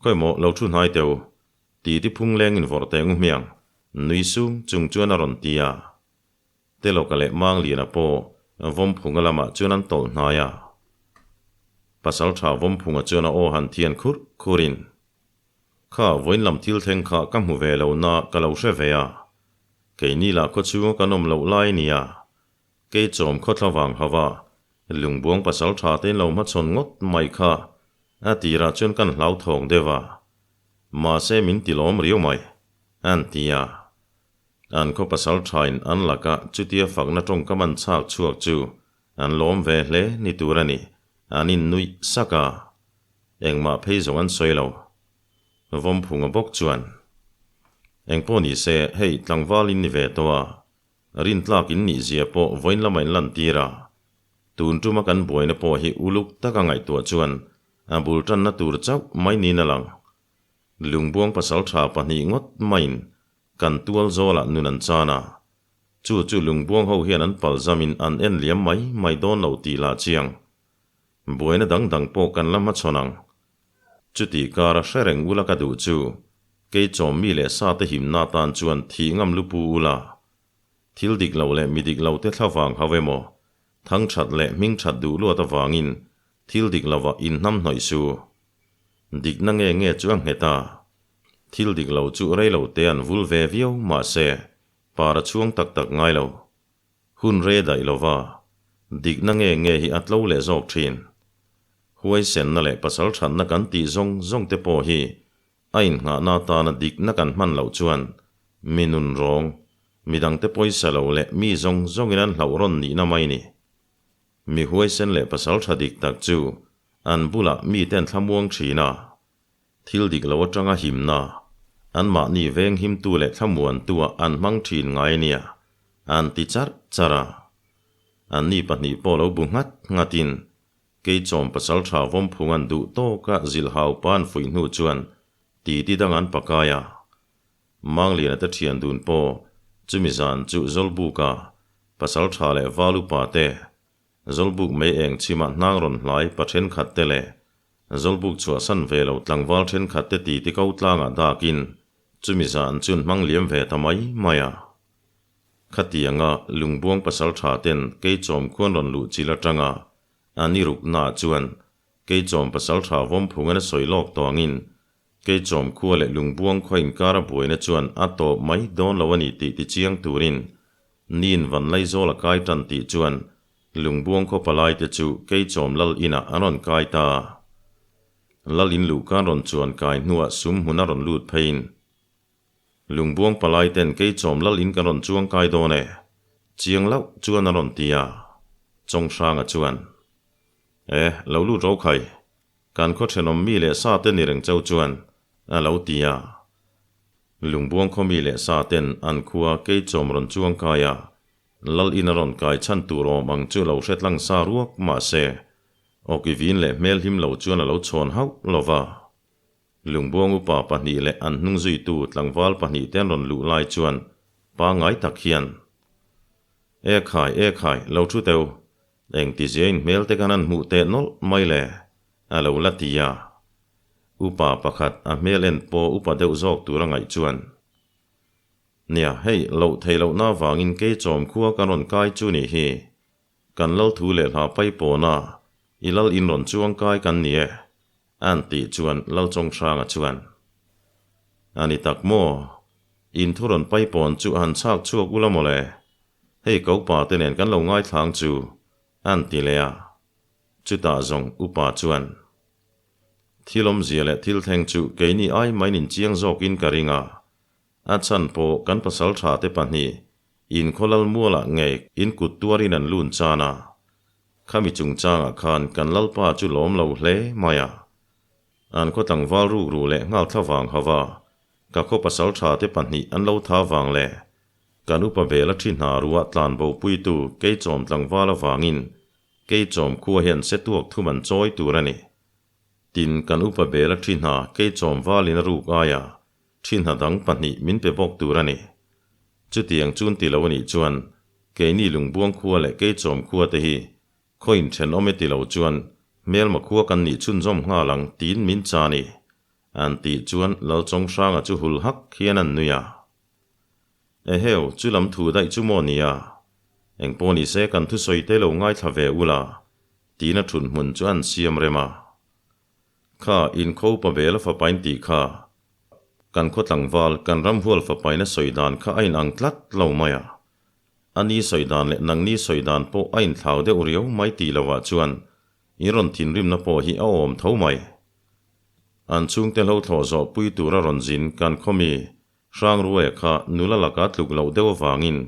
Khawimaw lo thu hnai teu, ti ti phung lengin vawrh teh ngu hmiang, nui sung chung chuan a rawn ti a. Telawka leh Mangliana pawh Vawmphunga lamah chuan an tawlh hnai a. Pasalṭha Vawmphunga chuan a aw han thian khurh khurhin, Kha vawiin lam thil thleng kha ka hmu ve lo na ka lo hre ve a, keini lah khawchhunga kan awm loh lai nia, kei chawm khawthla vang hauh a, lungbuang pasalṭha te in lo hmachhawn ngawt mai kha a tirah chuan kan hlauthawng deuh a, mahse min ti lawm riau mai, an ti a. An khaw pasalṭhain an laka chutia fakna tawngkam an chhak chhuak chu an lawm ve hle ni tur a ni, an innuih sak a. Engmah phei zawng an sawi lo. Vawmphunga bawk chuan, Engpawh ni se, hei tlangval in ni ve tawh a, rintlak in nih zia pawh vawiin lama in lantir a. Tun tuma kan buaina pawh hi uluk taka ngaihtuah chuan a bul tanna tur chauh mai niin a lang. Lungbuang pasalṭha pahnih ngawt maiin kan tual zawlah nun an chan a, chu chu lungbuang ho hian an palzamin an en liam mai mai dawn lo tih lah chiang. Buaina dang dang pawh kan la hmachhawn ang. Chuti kara hre reng ula ka duh chu, kei chawm mi leh sa te himna atan chuan thih ngam lu pu ula. Thil dik lo leh mi dik lo te thla vang hau emaw, thang that leh hming that duh luat avangin thil dik lovah inhnam hnawih su. Dikna nge nge chu a nghet a. Thil dik lo chu rei lo te an vul ve viau mahse, par a chhuang tak tak ngai lo. Hun re daih lova, dikna nge nge hi a tlo leh zawk thin. Huaisenna leh pasal thatna kan tih zawng zawng te pawh hi a innghahna atana dikna kan hman loh chuan mi nun rawng, midangte pawisa lo leh mi zawng zawngin an hlauh rawn nihna mai ni. Mi huaisen leh pasal tha dik tak chu an bulah mite an thlamuang thin a, Thil dik lo atanga himna, anmahni veng himtu leh thlamuantua an hmang thin ngai nia, an ti charh charh a. Anni pahnih pawh lo bu nghat nghatin, Keichawm pasaltha vawmphung an duh tawka zilhau pa an fuih hnu chuan titi dang an pakai a. Mangliana te thian dun pawh chumi zan chu Zawlbuka pasaltha leh Valupa te Zawlbuk mei eng chhimah hnang rawn hlai pa thenkhat te leh Zawlbuk chhuahsan ve lo tlangval thenkhat te titi ko tlangah dakin chumi zan chun hmang liam ve ta mai mai a. Khatianga lungbuang pasal tha ten keichawm khuan rawn luh chil atanga an i ruknaah chuan keichawm pasal tha vawmphungin a sawi lawk tawngin keichawm khua leh lungbuang khua inkara buaina chuan a tawp mai dawn lo a ni tih tichiang turin Nin van Laizawl a kai tan tih chuan Lungbuang khaw palai te chu Keichawm Lal inah an rawn kai ta. Lal in luh kan rawn chuan kai hnuah sum hmun a rawn lut pheiin Lungbuang palai ten Keichawm Lal in kan rawn chuang kai dawn e, chiang loh chuan a rawn ti a. Chawnghranga chuan, E, lo lut ro khai, kan khaw thenawm mi leh sa te ni reng chau chuan, a lo ti a. Lungbuang khaw mi leh sa ten an khua Keichawm rawn chuang kai a, Lal in a rawn kai chhan tur awm ang chu lo hre tlang sa ruak mah se, awki vin leh hmel him lo chuan a lo chhawn hauh lo va. Lungbuang upa pahnih leh an hnung zuitu tlangval pahnih te an rawn luh lai chuan pangngai tak hian, E khai, e khai, lo thu teu, engtizia in hmel te khan an hmuh teh nawlh mai le, a lo la ti a. Upa pakhat a hmel en pawh upa deuh zawk tur a ngaih chuan, Nia, hei, loh theih lohna avangin kei chawm khua kan rawn kai chu nih hi. Kan lal thu leh hla pai pawna i lal in rawn chuang kai kan ni e, an tih chuan Lal Chawnghranga chuan, A ni tak maw? In thu rawn pai pawn chu han chhak chhuak ula mawle, hei ko pa te nen kan lo ngaithlang chu, an ti leh a. Chutah zawng upa chuan, Thil awmzia leh thil thleng chu keini ai main inchiang zawkin ka ring a, A chhan pawh kan pasal tha te pahnih in khaw lal mualah ngei in kut tuarin an lun chan a, khami chungchangah khan kan lalpa chu lawm lo hle mai a. An khaw tlangval ruk ruh leh nghal thla vang hauh a, ka khaw pasal tha te pahnih an lo tha vang leh kan upa bel a thi hna ruah tlan bo puitu keichawm tlangval avangin keichawm khua hian se tuak thum an chawi tur a ni. Tin, kan upa bel a thi hna keichawm valin a ruk aia Thin hna dang pahnih min pe bawk tur a ni. Chutiang chun ti lo a nih chuan keini Lungbuang khua leh Keichawm khua te hi khaw inthenawm e ti lo chuan hmelma khua kan nih chhunzawm nghal ang tiin min cha ni. An tih chuan Lalchawnghranga chu hul hak hian an nui a. Eheu, chu lam thu daih chu maw nia? Engpawh nise kan thusawi te lo ngaithla ve ula, tiin a thunhmun chu an siam rem a. Kha inkho pa bel a fapain tih kha kan khaw tlangval kan ramhual fapain a sawi dan kha a inang tlat lo mai a. A ni sawi dan leh nangni sawi dan pawh a inthlau deuh riau mai tih lovah chuan in rawn thinrimna pawh hi a awm tho mai. An chhungte hlo thlawh zawh pui tura rawn zin kan khaw mi Hrangruaia kha nula laka tluk loh deuh avangin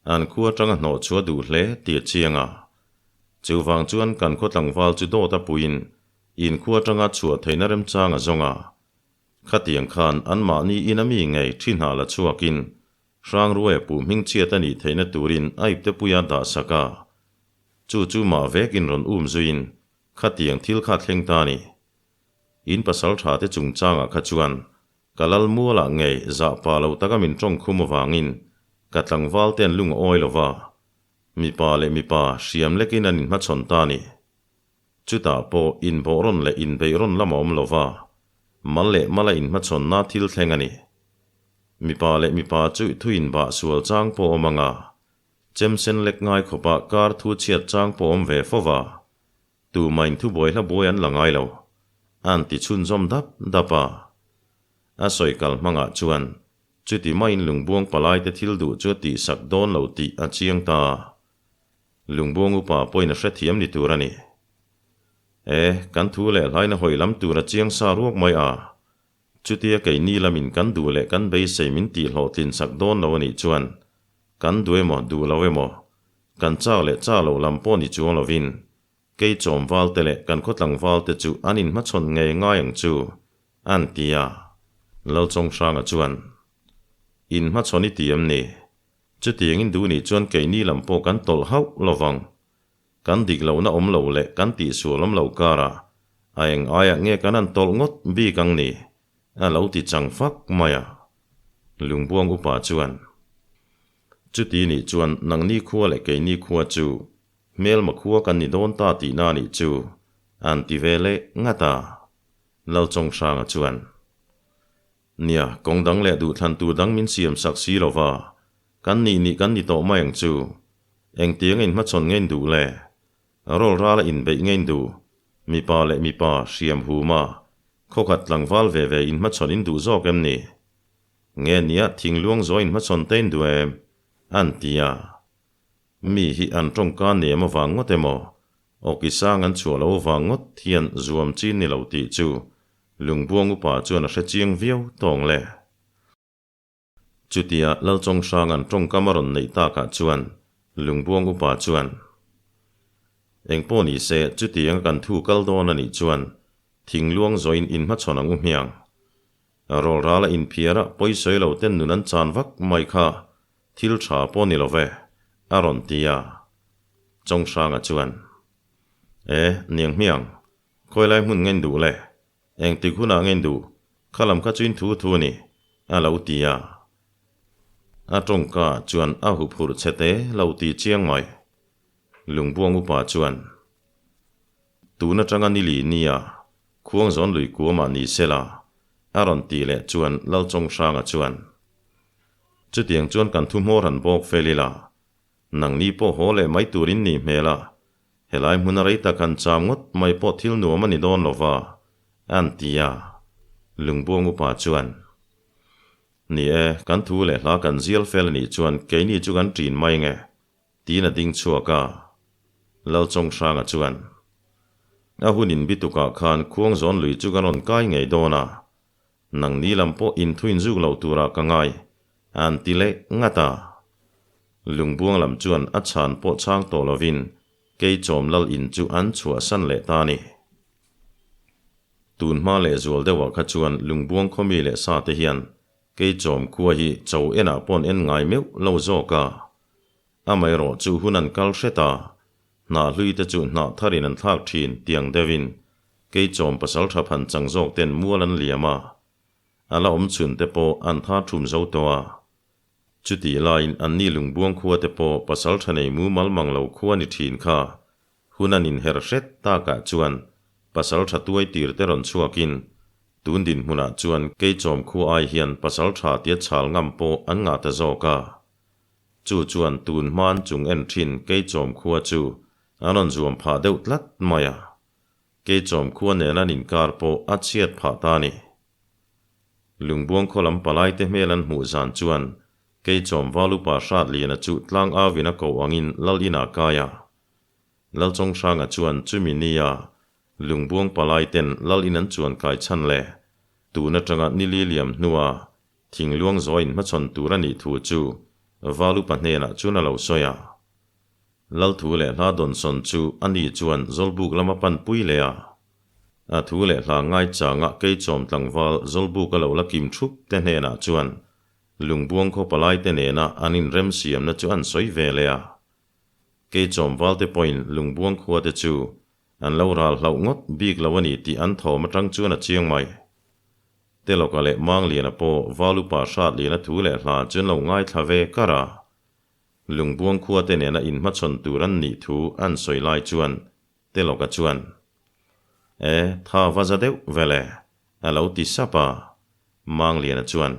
An khua atanga hnawh chu a duh hle tih a chiang a. Chuvang chuan kan khaw tlangval chu dawt a puiin in khua atanga chhuah theihna remchang a zawng a. Khatiang khan anmahni in a mi ngei thi hnah la chhuakin Hrangruaia puh hmingchhiat a nih theihna turin a iptepuia dah sak a. Chu chu mah vekin rawn um zuiin khatiang thil kha thleng ta a ni. In pasal tha te chungchangah kha chuan Ka lal mualah ngei zah pa lo taka min tawng khum avangin ka tlangval te an lung a awi lo va, mipa leh mipa hriam lekin an inhmachhawn ta a ni. Chutah pawh inbawh rawn leh inbeih rawn lam a awm lo va, mal leh mala inhmachhawnna thil thleng a ni. Mipa leh mipa chu thu inbah sual chang pawh awm ang a, chem sen lek ngai khawpah kar thu chhiat chang pawh awm ve fo va, Tumah in thubuai hla buai an la ngai lo, an ti chhunzawm dap dap a. A sawi kal hmangah chuan chuti maiin lungbuang palaite thil duh chu a tihsak dawn lo tih a chiang ta a. Lungbuang upa pawhin a hrethiam ni tur a ni. E, kan thu leh hlaina hawi lam tur a chiang sa ruak mai a. Chutia keini lamin kan duh leh kan beisei min tihhlawhtlin sak dawn lo a nih chuan kan duh emaw duh lo emaw, kan chak leh chak loh lam pawh ni chuang lovin kei chawm valte leh kan khawtlang valte chu an inhmachhawn ngei ngai ang chu, an ti a. Lalchawnghranga chuan, Inhmachhawn i ti em ni? Chutiangin duh nih chuan keini lam pawh kan tawlh hauh lovang. Kan dik lohna awm lo leh kan tihsual awm lo karah a eng aiah nge kan han tawlh ngawt bik ang ni? A lo ti chang fak mai a. Lungbuang upa chuan, Chuti nih chuan nangni khua leh keini khua chu hmelma khua kan ni dawn ta tihna nih chu, an ti ve leh ngat a. Lalchawnghranga chuan, Nia, kawng dang leh duhthlan tur dang min siam sak si lo va, kan nih nih kan ni tawh mai ang chu. Engtiang a inhmachhawn nge in duh le? Rawl rala inbeih nge in duh? Mipa leh mipa, hriam huma, khawkhat tlangval ve ve inhmachhawn in duh zawk em ni? Nge nia thingluang zawi inhmachhawn te in duh em? An ti a. Mi hi an tawngka nem avang ngawt emaw, awki sang an chhuah lo avang ngawt hian zuam chin ni lo tih chu Lungbuang upa chuan a hre chiang viau tawng le. Chutia Lalchawnghrang an tawngkam a rawn neih takah chuan Lungbuang upa chuan, Engpawh ni se chutianga kan thu kal dawn a nih chuan thingluang zawin inhmachhawn ang u hmiang. Rawl rala inphiar a pawisawi lo ten nun an chan vak mai kha thil tha pawh ni lo ve, a rawn ti a. Chawnghranga chuan, E, niang hmiang, Khawilai hmun ngen duh le? Engtik hunah ngen duh? Kha lam kha chu in thu thu a ni, a lo ti a. A tawngka chuan a huphurh chhe te lo ti chiang mai. Lungbuang upa chuan, Tun atanga ni li nia, Khuangzawn lui kuamah ni sela, a rawn tih leh chuan Lalchawnghranga chuan, Chutiang chuan kan thu hmawr han bawk fel ila, nangni pawh haw leh mai turin nih hmel a, Helai hmuna rei tak han cham ngawt mai pawh thil nuam a ni dawn lo va, an ti a. Lungbuang upa chuan, Ni e, kan thu leh hla kan zial fel a nih chuan keini chu kan ṭin mai nge, tiin a ding chhuak a. Lalchawnghranga chuan, A hun inbitukah khan Khuangzawn lui chu kan rawn kai ngei dawn a, Nangni lam pawh inthu inzuk loh turah ka ngai, an ti leh ngat a. Lungbuang lam chuan a chhan pawh chhang tawh lovin Keichawm lal in chu an chhuahsan leh ta a ni. Tun hma leh zual deuhah kha chuan Lungbuang khawmi leh sa te hian Keichawm khua hi cho enah pawh an en ngai meuh lo zawk a. Amaherawh chu hun an kal hret a, hnah hlui te chu hnah tharin an thlak thin tiang deuhin Keichawm pasal tha phan chang zawk ten mual an liam a, a la awm chhun te pawh an tha thum zo tawh a. Chutih laiin anni lungbuang khua te pawh pasal tha nei mumal mang lo khua ni thin kha hun an inher hret takah chuan pasal tha tuai tir te rawn chhuakin tun dinhmunah chuan Keichawm khua ai hian pasal tha tia chhal ngam pawh an ngah ta zawk a. Chu chuan tun hman chung en thin Keichawm khua chu an rawn zuam phah deuh tlat mai a. Keichawm khua nen an inkar pawh a chhiat phah ta a ni. Lungbuang khaw lam palaite hmel an hmuh zan chuan Keichawm Valupa Hratliana chu tlang auin a ko angin Lal inah kai a. Lalchawnghranga chuan chumi nia Lungbuang palai ten Lal in an chuan kai chhan le tun atanga nili liam hnua thingluang zawiin hmachhawn tur a nih thu chu Valupa hnenah chuan a lo sawi a. Lal thu leh hla dawnsawn chu a ni chuan Zawlbuk lama panpui leh a. A thu leh hla ngaichanga Keichawm tlangval Zawlbuk a lo la kim thup te hnenah chuan Lungbuang khaw palai te nena an inremsiamna chu an sawi ve leh a. Keichawm valte pawhin Lungbuang khua te chu An lo ral hlauh ngawt bik lo a ni tih an thawm atang chuan a chiang mai. Telawka leh Mangliana pawh Valupa Hratliana thu leh hla chu an lo ngaithla ve kar a. Lungbuang khua te nena inhmachhawn tur an nih thu an sawi lai chuan Telawka chuan, E, tha va za deuh vele, a lo ti sap a. Mangliana chuan,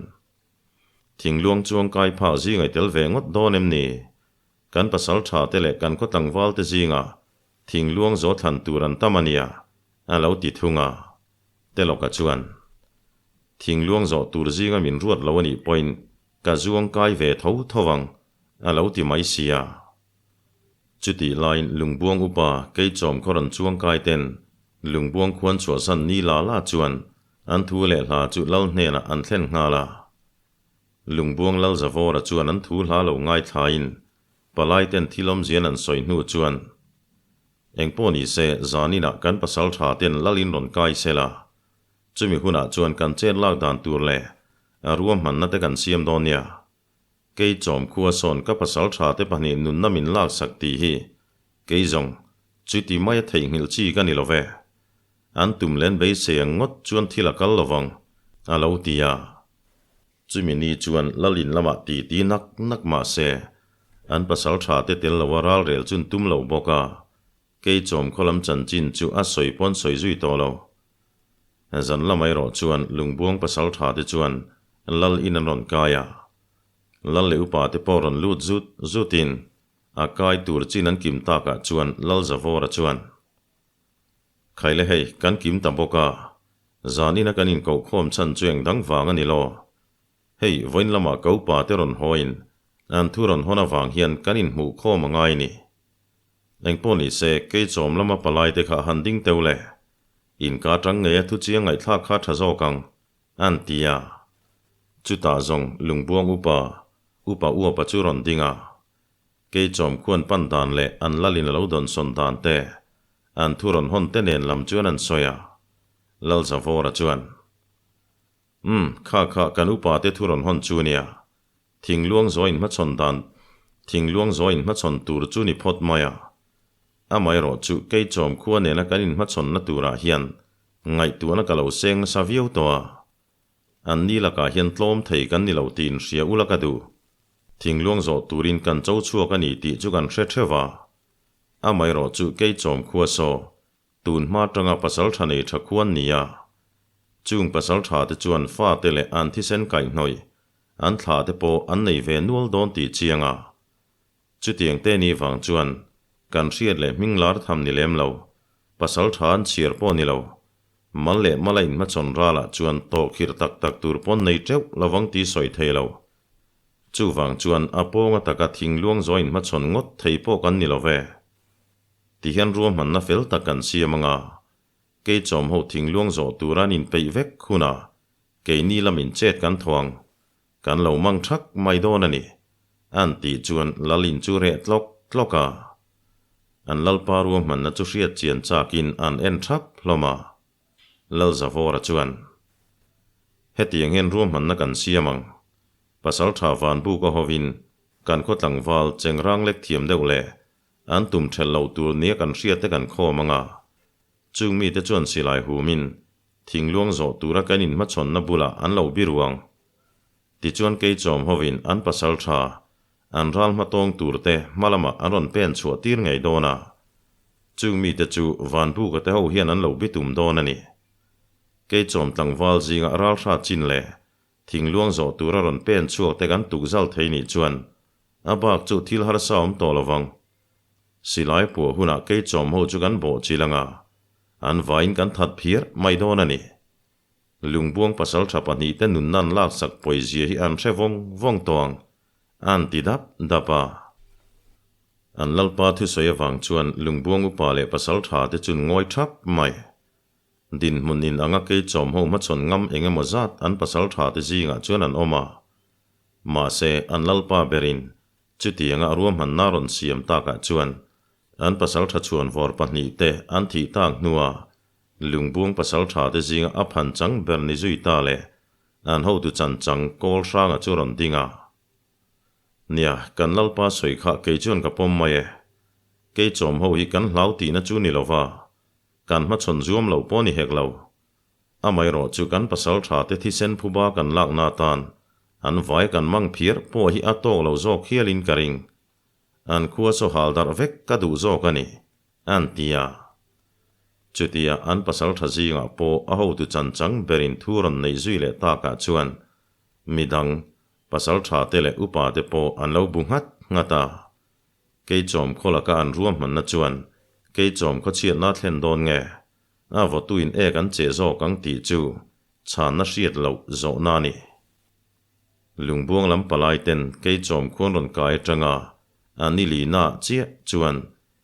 Thingluang chuang kai phak zingai tel ve ngawt dawn em ni? Kan pasal tha te leh kan khaw tlangval te zingah Thingluang zaw thlan tur an tam a nia, a lo ti thung a. Telawka chuan, Thingluang zawh tur zinga min ruat lo a nih pawhin ka zuang kai ve tho tho ang, a lo ti mai si a. Chutih laiin Lungbuang upa Keichawm khaw rawn chuang kai ten Lungbuang khuan chhuahsan ni la la chuan an thu leh hla chu Lal hnenah an thlen nghal a. Lungbuang Lal Zavawra chuan an thu hla lo ngaithlain Palai ten thil awmzian an sawi hnu chuan, Engpawh ni se, zaninah kan pasal tha ten lalin rawn kai se la, chumi hunah chuan kan chet lak dan tur leh a ruahmanna te kan siam dawn nia. Kei chawm khua sawn ka pasal tha te pahnih nunna min laksak tih hi kei zawng chuti maia theihnghilh chi ka ni lo ve. An tum len beisei ang ngawt chuan thil a kal lovang, a lo ti a. Chumi ni chuan Lalin lamah titi nak nak mah se, an pasal tha te tel loa ralrel chun tum lo bawk a, Keichawm khaw lam chanchin chu a sawi pawn sawi zui tawh lo. Zan lam erawh chuan Lungbuang pasal tha te chuan Lal in an rawn kai a, Lal leh upa te pawh rawn lut zut zutin a kai tur chin an kim takah chuan Lal Zavawra chuan, Khaile hei, kan kim ta bawk a, zanina kan inkohkhawm chhan chu eng dang vang a ni lo. Hei, vawiin lamah ka upa te rawn hawiin an thu rawn hawn avang hian kan inhmuhkhawm a ngai ni. Engpawh ni se, kei chawm lama palai te kha han ding teuh le. Inka tang ngei a thu chiang ngaihthlak kha tha zawk ang, an ti a. Chutah zawng Lungbuang upa, upa uapa chu rawn ding a. Kei chawm khuan pan dan leh an lalin a lo dawnsawn dan te, an thu rawn hawn te nen lam chuan an sawi a. Lalzavawra chuan, Umm, kha kha kan upa te thu rawn hawn chu nia. Thingluang zawiin hmachhawn dan, thingluang zawiin hmachhawn tur chu ni phawt mai a. Amaherawh chu kei chawm khua nena kan inhmachhawnna turah hian ngaihtuahna ka lo seng nasa viau tawh a. An ni lakah hian tlawm thei kan ni lo tiin hria ula ka duh. Thingluang zawh turin kan cho chhuak a ni tih chu kan hre theuh a. Amaherawh chu kei chawm khua saw, tun hma tanga pasal tha nei tha khuan ni a. Chung pasal tha te chuan fate leh an thisen kaihhnawih, an thla te pawh an nei ve nual dawn tih chiang a. Chutiang te ni vang chuan kan hriat leh hming lar tham ni lem lo, pasal tha an chhiar pawh ni lo. Mal leh mal a inhmachhawn ralah chuan tawhkhirh tak tak tur pawn nei teuh lovang tih sawi thei lo. Chuvang chuan a pawnga taka thingluang zawi inhmachhawn ngawt thei pawh kan ni lo ve. Tihian ruahmanna fel tak kan siam anga, kei chawm ho thingluang zawh tura an inpeih vek hunah keini lamin chet kan thaw ang. Kan lo mang thak mai dawn a ni, an tih chuan Lalin chu reh tlawk tlawk a. An Lalpa ruahmanna chu hriat chian chakin an en thap hlawm a. Lalzavawra chuan, Hetiang hian ruahmanna kan siam ang. Pasaltha Vanbuka hovin kan khaw tlangval chengrang lek thiam deuh leh an tum thelh loh tur nia kan hriat te kan khawm ang a. Chung mite chuan silai humin thingluang zawh tura kan inhmachhawnna bulah an lo biru ang. Tichuan Keichawm hovin an pasal tha, an ral hmatawng turte hma lamah an rawn pen chhuah tir ngei dawn a. Chung mite chu Vanbuka te ho hian an lo bitum dawn a ni. Keichawm tlangval zingah ralhra chin leh thingluang zawh tura rawn pen chhuak te kan tukzal thei nih chuan. A bak chu thil harsa awm tawh lo vang. Silai puah hunah kei chawm ho chu kan bawh chil anga, an vaiin kan that phiar mai dawn a ni. Lungbuang pasaltha pahnihte nunna an laksak pawizia hi an hre vawng vawng tawh ang, an ti dap dap a. An Lalpa thusawi avang chuan Lungbuang upa leh pasaltha te chun ngawi thap mai. Dinhmun in anga kei chawm ho hmachhawn ngam eng emaw zat an pasaltha te zingah chuan an awm a. Mahse, an Lalpa berin chutianga a ruahmanna rawn siam takah chuan an pasaltha chhuanvawr pahnihte an thih tak hnuah Lungbuang pasaltha te zinga a phan chang ber ni zui ta le, an hotu chan chang kawl hranga chu rawn ding a. Nia, kan Lalpa sawi kha kei chuan ka pawm mai e. Kei chawm ho hi kan hlau tihna chu ni lova, kan hmachhawn zuam lo pawh ni hek lo. Amaherawh chu kan pasaltha te thisen phuba kan lakna atan an vai kan mang phiar pawh hi a tawk lo zawk hialin ka ring. An khua saw hal darh vek ka duh zawk a ni, an ti a. Chutia an pasal tha zingah pawh a hotu chan chang berin thu rawn neih zui leh takah chuan midang, pasal tha te leh upa te pawh an lo bu nghat nghat a. Keichawm khaw laka an ruahmanna chuan Keichawm khaw chhiatna thlen dawn nge? A vawtuin ek an cheh zawk ang tih chu chhanna hriat loh zawhna a ni. Lungbuang lam palai ten Keichawm khuan rawn kai atanga a ni lina chiah chuan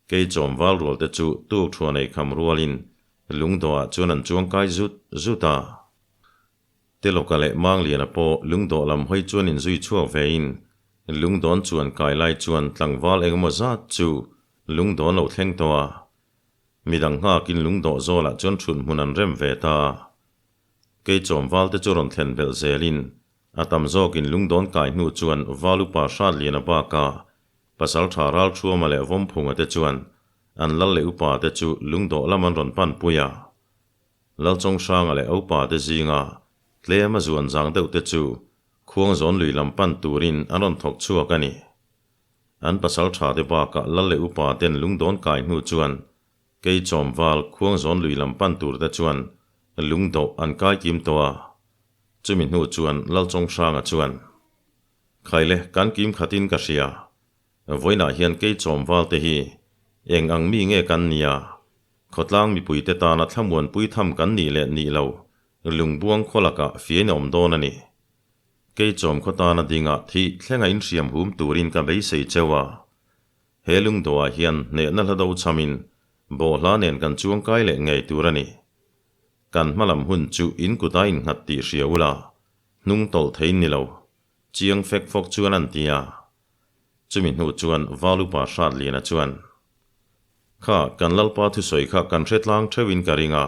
Keichawm val rual te chu tuk thuan ei kham rualin lungdawhah chuan an chuang kai zut zut a. Telawka leh Mangliana pawh lungdawh lam hawi chuan inzui chhuak vein lungdawn chuan kai lai chuan tlangval engemaw zat chu lungdawn lo thleng tawh a. Midang nghakin lungdawh zawlah chuan thut hmun an rem ve ta a. Keichawm valte chu rawn thlen belh zelin, a tam zawkin lungdawn kai hnu chuan val upa Hratliana baka Pasaltha Ralthuama leh Vawmphunga te chuan an lal leh upa te chu lungdawh lam an rawn pan pui a. Lalchawnghranga leh a upa te zinga tlem a zuan zang deuh te chu Khuangzawn lui lam pan turin an rawn thawk chhuak a ni. An pasaltha te bakah lal leh upa ten lungdawn kai hnu chuan Kei chawmval Khuangzawn lui lam pan tur te chuan lungdawh an kai kim tawh a, chumi hnu chuan Lalchawnghranga chuan, Khaile, kan kim khatin ka hria, vawiinah hian kei chawmval te hi eng ang mi nge kan nia, khawtlang mipui te tana thlamuanpui tham kan nih leh nih lo lungbuang khaw lakah fiain a awm dawn a ni. Kei chawm khaw tana dingah thih thlenga inhriam hum turin ka beisei cheu a, He lungdawhah hian hnehna hla do chhamin bawhhla nen kan chuangkai leh ngei tur a ni. Kan hmalam hun chu in kut a innghat tih hria ula, hnung tawlh thei ni lo, chiang fek fawk chuan an ti a. Chumi hnu chuan Valupa Hratliana chuan, Kha, kan Lalpa thusawi kha kan hre tlang theuhin ka ring a,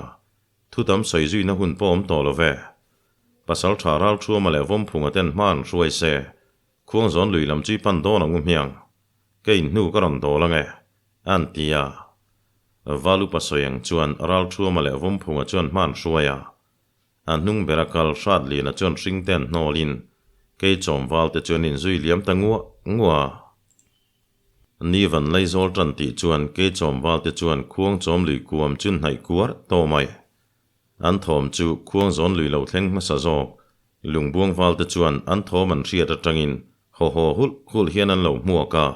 thu tam sawi zuina hun pawh awm tawh lo ve. Pasaltha Ralthuama leh Vawmphunga ten hma an hruai se, Khuangzawn lui lam chu i pan dawn ang u hmiang, ka inhnu ka rawn dawl ang e, an ti a. Valupa sawi ang chuan Ralthuama leh Vawmphunga chuan hma an hruai a. A hnung bera kal Hratliana chuan hringte an hnawlin kei chawmval te chuan inzui liam ta nguah nguah a. Ni van Laizawl tan tih chuan kei chawmval te chuan Khuangchawm lui kuam chu hnaih kuar tawh mai. An thawm chu Khuangzawn lui lo thleng hmasa zawk. Lungbuang valte chuan an thawm an hriat atangin haw haw hulh hulh hian an lo hmuak a.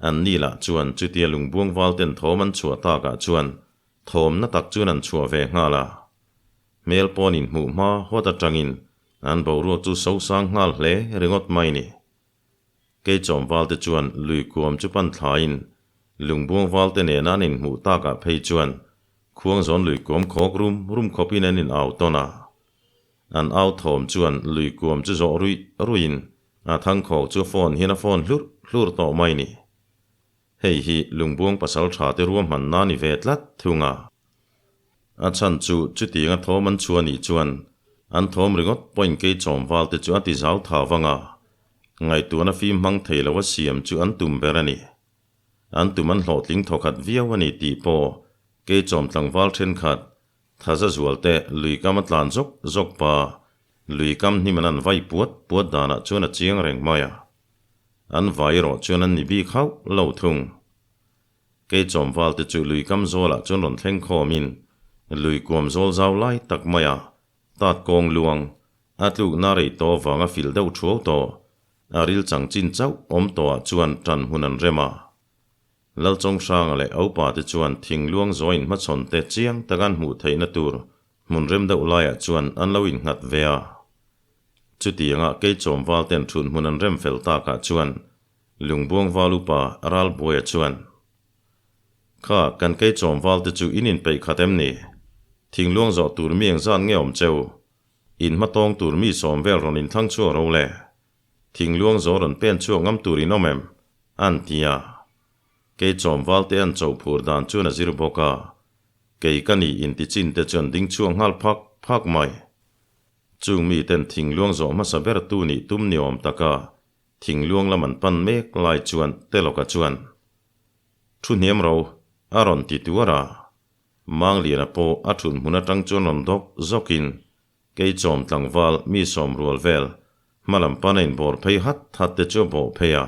An ni lah chuan chutia lungbuang valten thawm an chhuah takah chuan thawm na tak chuan an chhuah ve nghal a. Hmel pawn inhmuh hma hawt atangin an boruak chu sosang nghal hle ringawt mai ni. Keichawm valte chuan lui kuam chu pan thlaiin lungbuang valte nena an inhmuh takah phei chuan Khuangzawn lui kuam khawk rum rum khawpin an in au tawn a. An au thawm chuan lui kuam chu zawh ruih ruihin a thangkhawk chu phone hian a phone hlurh hlurh tawh mai ni. Hei hi lungbuang pasal tha te ruahmanna a ni ve tlat thung a. A chhan chu chutianga thawm an chhuah nih chuan an thawm ringawt pawhin kei chawmval te chu a ti zau tha vang a, ngaihtuahna fim hmang thei lo a siam chu an tum ber a ni. An tum an hlawhtling thawkhat viau a ni tih pawh kei chawm tlangval thenkhat Thaza zual te lui kam a tlan zawk zawk pa lui kam hnim an an vai puat puat danah chuan a chiang reng mai a. An vai erawh chuan an ni bik hauh lo thung. Kei chawmval te chu lui kam zawlah chuan rawn thleng khawmin lui kuam zawl zau lai tak maia tat kawng luang a tlukna rei tawh vanga fil deuh thuau tawh. A ril chang chin chauh awm tawhah chuan ṭan hmun an rem a. Lalchawnghranga leh a upate chuan thingluang zawiin hmachhawn te chiang taka an hmuh theihna tur hmun rem deuh laiah chuan an lo innghat ve a. Chutianga Keichawmval ten ṭhun hmun an rem fel takah chuan Lungbuangval upa Ralbuaia chuan, Kha, kan Keichawmval te chu in inpeih khat em ni? Thingluang zawh tur mi engzat nge awm cheu? In hmatawng tur mi sawm vel rawn inthlang chhuak ro le? Thingluang zawh rawn pen chhuak ngam tur in awm em? An ti a. Kei chawmval te an cho phur dan chuan a zir bawk a. Kei ka ni inti chin te chuan ding chhuak nghal phak phak mai. Chung mi ten thingluang zawh hmasa ber tu nih tum ni awm tak a, thingluang lam an pan mek lai chuan Telawka chuan, Thu hniam ro, a rawn ti tuar a. Mangliana pawh a thun hmun atang chuan rawn dawk zawkin Kei chawm tlangval mi sawm rual vel, hmalam pana inbawr phei hat hat te chu a bawh phei a.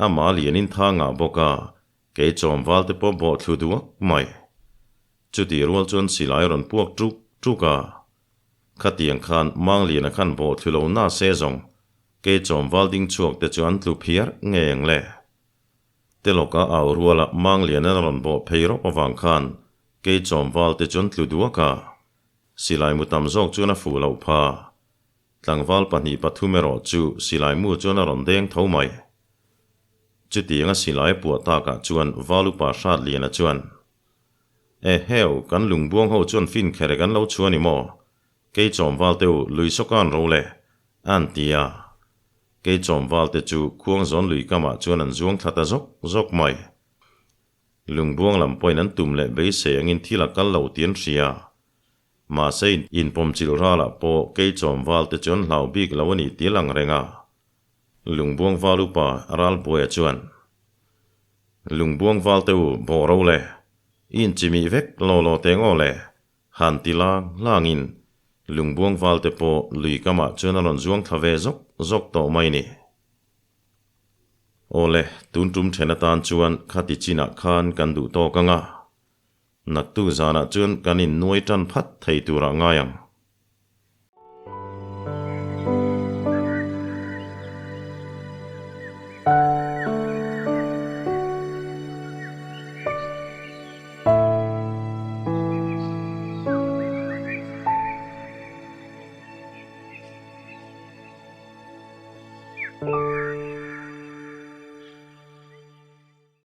Amah lianin tha ngah bawk a, kei chawm val te pawh bawh thlu duak mai. Chutih rual chuan silai a rawn puak ṭuk ṭuk a. Khatiang khan Mangliana khan bawh thlu lo na se zawng, kei chawm val ding chhuak te chu an tlu phiar ngei ang le. Telawka au ruala Mangliana rawn bawh phei rawp avang khan kei chawm val te chu an tlu duak a. Silai mu tam zawk chuan a fuh loh pha. Tlangval 2 3 erawh chu silai mu chuan a rawn deng tho mai. Chutianga silai a puah takah chuan Valupa Hratliana chuan, E heu, kan lungbuang ho chuan fin kherek an lo chhuah ni maw? Kei chawmval te u, lui sawkan ro le, an ti a. Kei chawmval te chu Khuangzawn lui kamah chuan an zuang thla ta zawk zawk mai. Lungbuang lam pawhin an tum leh beisei angin thil a kal lo tih an hria. Mahse, inpawmchilh ralah pawh kei chawmval te chu an hlau bik lo a ni tih a lang reng a. Lungbuang val upa Ralbuaia chuan, Lungbuang val te u, bawh ro le, i inchimih vek law law teng aw le, han ti lang langin Lungbuang val te pawh lui kamah chuan a rawn zuang thla ve zawk zawk tawh mai ni. Awle, tun tum then atan chuan khati chinah khan kan duh tawk ang a. Naktu zanah chuan kan innuai tan phat thei turah ngai ang.